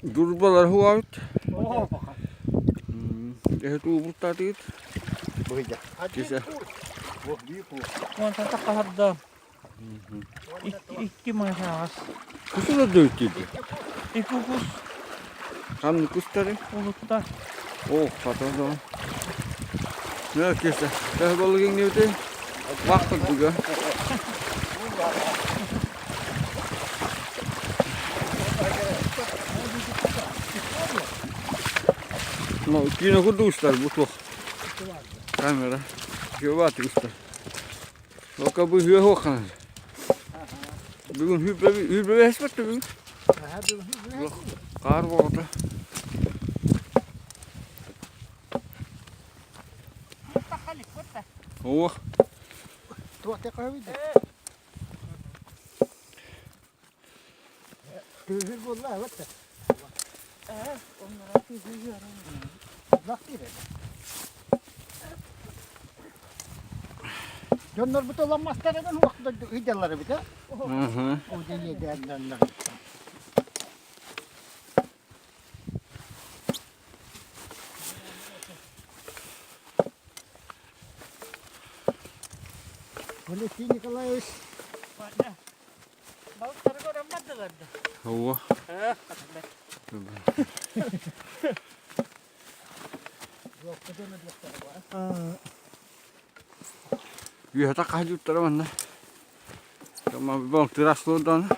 Дружбалар хуаабыт. Эһэ туубуттаатыгыт. Кисе. Уонтан таххаһарда. Икки маһаас. Кусула дөйттүдү. Икки кус. Ханны кустары? Улутта. О, хата да. Кисе. Төһө балыгың небите? Бактык бүгө. Ну, кино курдук устар бу туох. Камера. Кебаты устар. Ока бу хүө хуоххан. Бүгүн хүүрбэ эспэт бүгүн. Каар боҕото. Ох. Tühür буолла эбэтэ. Дьоннорбут ыламмастарынан ыйдаллар эбит ээ. Ол дьиэ Валентин Николаевич Балыктары көрөн бардылар да. Ого. Үөһэ хаһдьыттара манна. Кама бон тыраслыдан.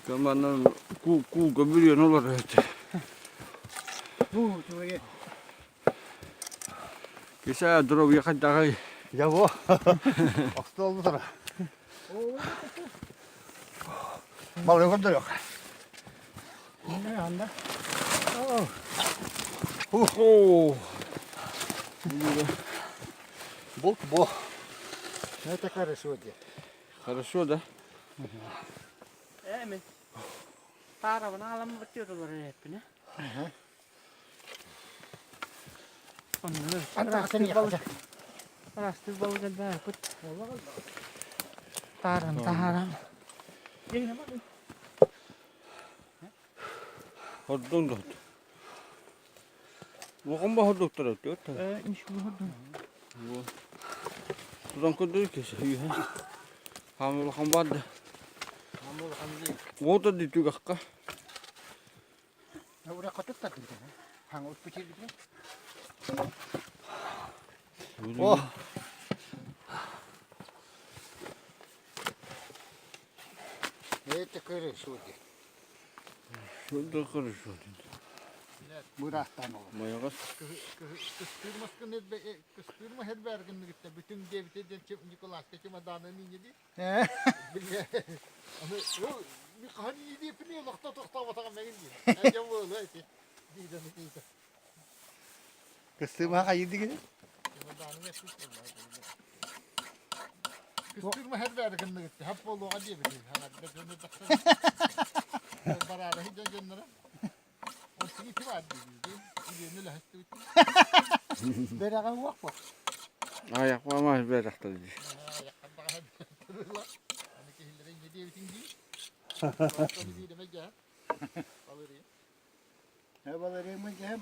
Каманан ку кууга бүрүөн олорор этэ. Киса здоровье хайдаҕый? Я во. Остуол бутара. Балык көрдөрүөх. О! Булт бо. Это хорошо де. Хорошо, да? Э, мен Тарабын аламын бытырылар эппине. Ырастык балык элбээппит. Тааран таһааран. Хордуҥ да Улахан баһырдыктар өттүгэр. Тутан көрдөрүк кесе үйэ. Хаам улахан бар да. Уота ди түгахка. О! Это хорошо. Это хорошо. Быраастаан олор. Майаҕас. Кыстыыр мөһөрбээргиннигиттэ бүтүн диэбитэ диэн Николаска чемоданын инньэ дии. Аны хаһан иидиэппин олохто тохтооботоҕум мэгин дии. Дьэ буолуо ити. Диидэн итиитэ. Кыстыыр хайыдыгын? Чемоданын эппит Кыстыыр мөһөрбээргиннигиттэ хап буолуоҕа диэбити. Хаҥарда дьону тахсан. Бараара дьон дьонноро. Бэрэҕэ уох бо. Аяқпамас бэрэхтэр дии. Баларыймын дьэһэм.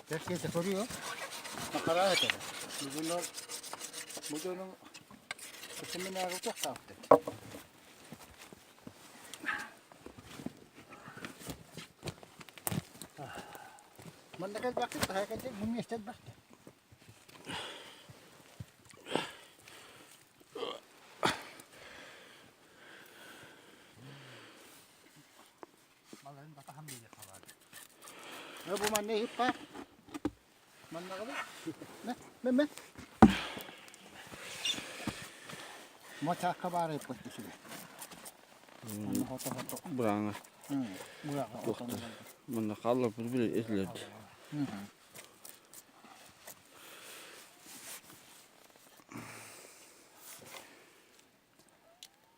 Herkese soruyor. Makara eder. Bunlar bu dönüm kısmını ağırlık yaptı. Манна кэлбэккит, таһа кэлдик, бу миэстэ элбэхтэ. Маларын батахан биэриэх халаат. Бу манна иһиппа. Маннаҕа мэ, мэ, мэ. Мочаакка баар эппит үчүгэй. Хото-хото. Быраҥа. Быраҥа. Туохтар. Манна хаалларбыт били этилэрди.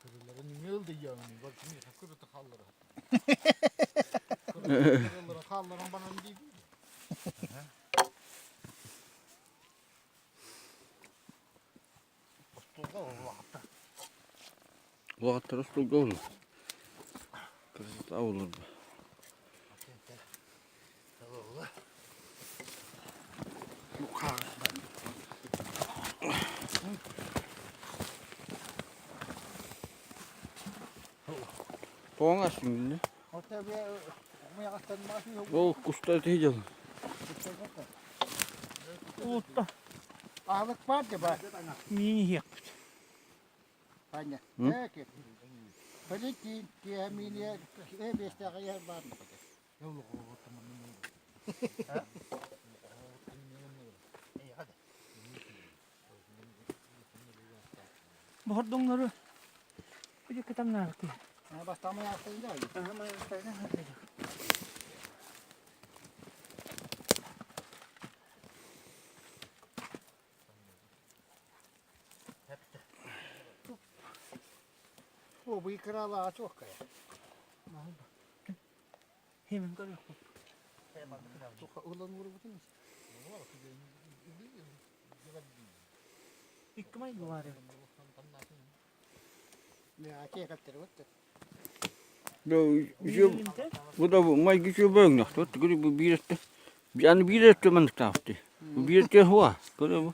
Kırıların ne oldu yani? Bak şimdi kırıtı kalları. Хаалларан баран диибин. Остуолга улаатта. Улааттар остуолга олор. Красота olur. Тоҕоҥ астыҥ Ол кустар тиһи Уутта. Аһылык баар да баар. Миин иһиэхпит. Аня. Полетин, киэһэ мииниэ, биэстээх иһэр баар. Бохордоҥнору кытамнаабыт. О, быйкыраалааҕа чуоккайа. Hemen көрүөхпүт. Ылан уурбутун Икки майгы баар эбит. Бу да майгы үчүгэй бу биир өттө аны биир өттө манныктаахпыт биир өттө хуа көрө бу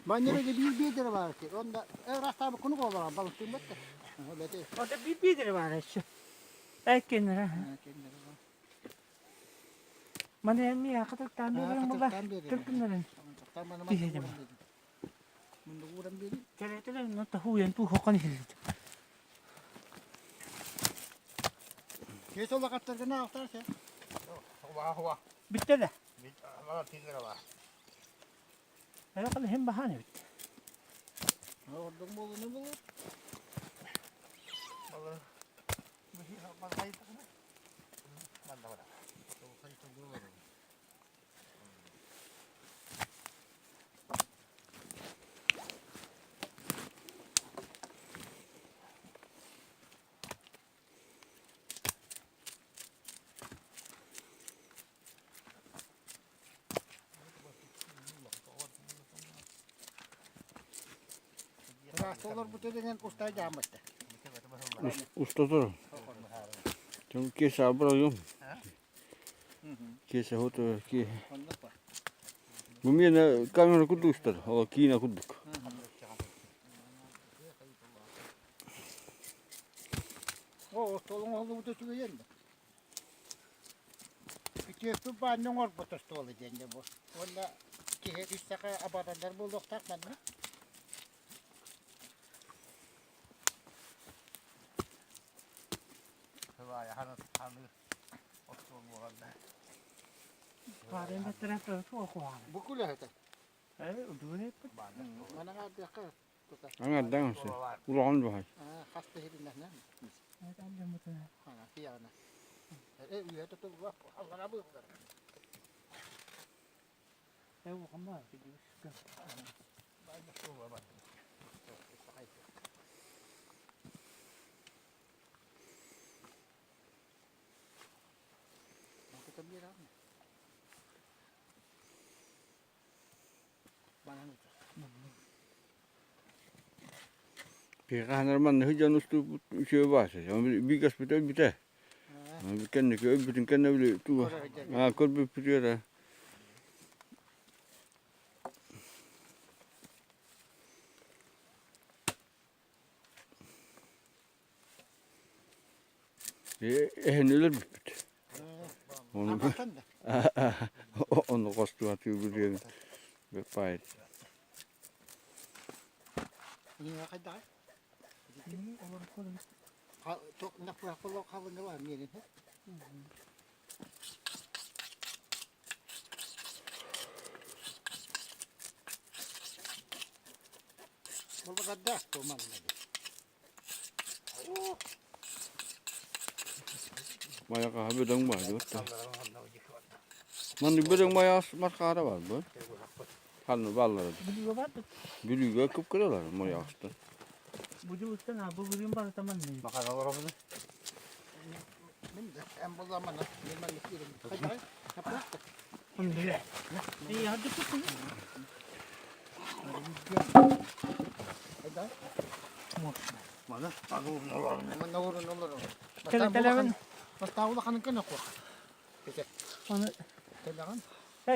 Маннere de bir биэдэрэ баар эти. Онда ырастаабы куну болар балыктын бетте. Ота биир биэдэрэ баар эчи. Эккеннere. Маны эми хатыктаан берен була. Түркүннэрин. Кэлэтилер нота хуйан туу хоқан хилит. Кес олақаттаргына алтар сен. Bitti de. Herhalde hem bahane bitti. Ордуң болуну болу. Олар бу деген устай жааматта. Устатор. Кесе абрайым. Кесе хото ки. Бу мен камера курдук устар. Ол кийине курдук. О, столун олу бу түгөн. Күтөпү баанның орбото столу денде бу. Онда киһи үссака абадандар болуктак манна. Баарын баттара туу хуан. Бу күлэ это. Э, удуне. Манага бияка тута. Аңардан се. Улахан бахай. Хаста хириннәһнә. Ана фияна. Э, үйәтә ту бак. Аллара бу. Э, угама. Пиғанарман хыжан усту үчөө баасы. Бигас бите бите. Кенне бүтүн кенне биле туга. А көрбү бүтүрө. Эһэнилер бүппүт. Оны оны костуга түгүрген. Бепайт. Маяга бөдөң бар дип. Маны бөдөң мая маркара бар бу. Ханны баллары. Бүлүгө бар. Бүлүгө көп көрөлөр мая ашты. Бу жыл үстен а бу бүгүн бар таман.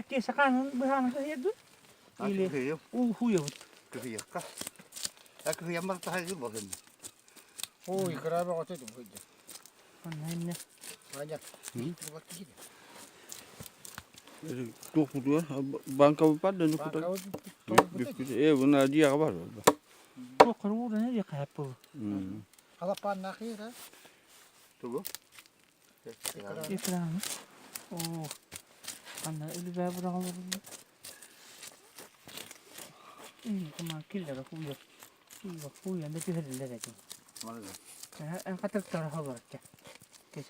Киэсэ хаанын быһааны кыһыйа дуу? Или уу хуйабыт? Кыһыйыахха. Кыһыйаммар таһайгы болын. Ой, кыраба готу бу. Онно инне. Ваня. Туох бутуга банка бар да нукута. Э, буна дия бар. Туох кыруурана дии хаһап бу. Халапаан нахира. Тугу? Экраны. Оо. Анна үлүбээ быраҕыллар. Ии, кыма киллere хуйа. Хуйа, хуйа, да түһэриллэр этим. Эн хатыртара холорча. Кес.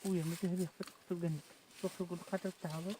Хуйа, мы түһэриэхпит түргэнник. Туох хатыртаҕа.